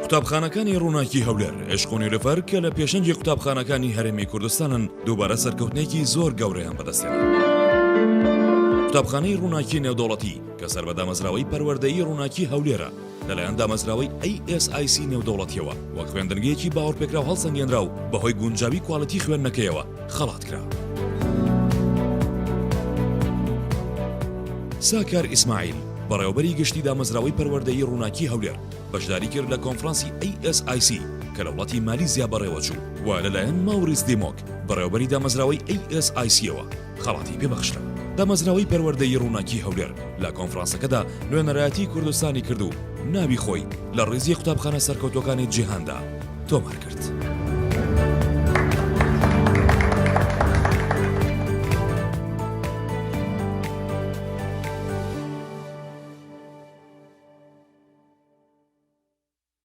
قوتابخانەکانی ڕووناکی هەولێر، عیشق و نیلوفەر کە لە پێشەنگی قوتابخانەکانی هەرێمی کوردستانن، دووبارە سەرکەوتنێکی زۆر گەورەیان بەدەستهێنا. قوتابخانەی ڕووناکی نێودەوڵەتی کە سەر بە دامەزراوەی پەروەردەیی ڕووناکی هەولێرە، لەلایەن دامەزراوەی ASIC نێودەوڵەتییەوە وەک خوێندنگەیەکی باوەڕپێکراو هەڵسەنگێنرا و بەهۆی گونجاوی کوالیتی خوێندنەکەیەوە خەڵات کرا. ساکار ئیسماعیل، بەڕێوەبەری گشتی دامەزراوەی پەروەردەیی ڕووناکی هەولێر، بەشداری کرد لە کۆنفرانسی ASIC کە لە وڵاتی مالیزیا بەڕێوەچوو و لەلایەن ماوریس دیمۆک، بەڕێوەبەری دامەزراوەی ASIC-یەوە خەڵاتی پێبەخشرا. دامەزراوەی پەروەردەیی ڕووناکی هەولێر لە کۆنفرانسەکەدا نوێنەرایەتی کوردستانی کرد و ناوی خۆی لە ڕیزی قوتابخانە سەرکەوتووەکانی جیهاندا تۆمار کرد.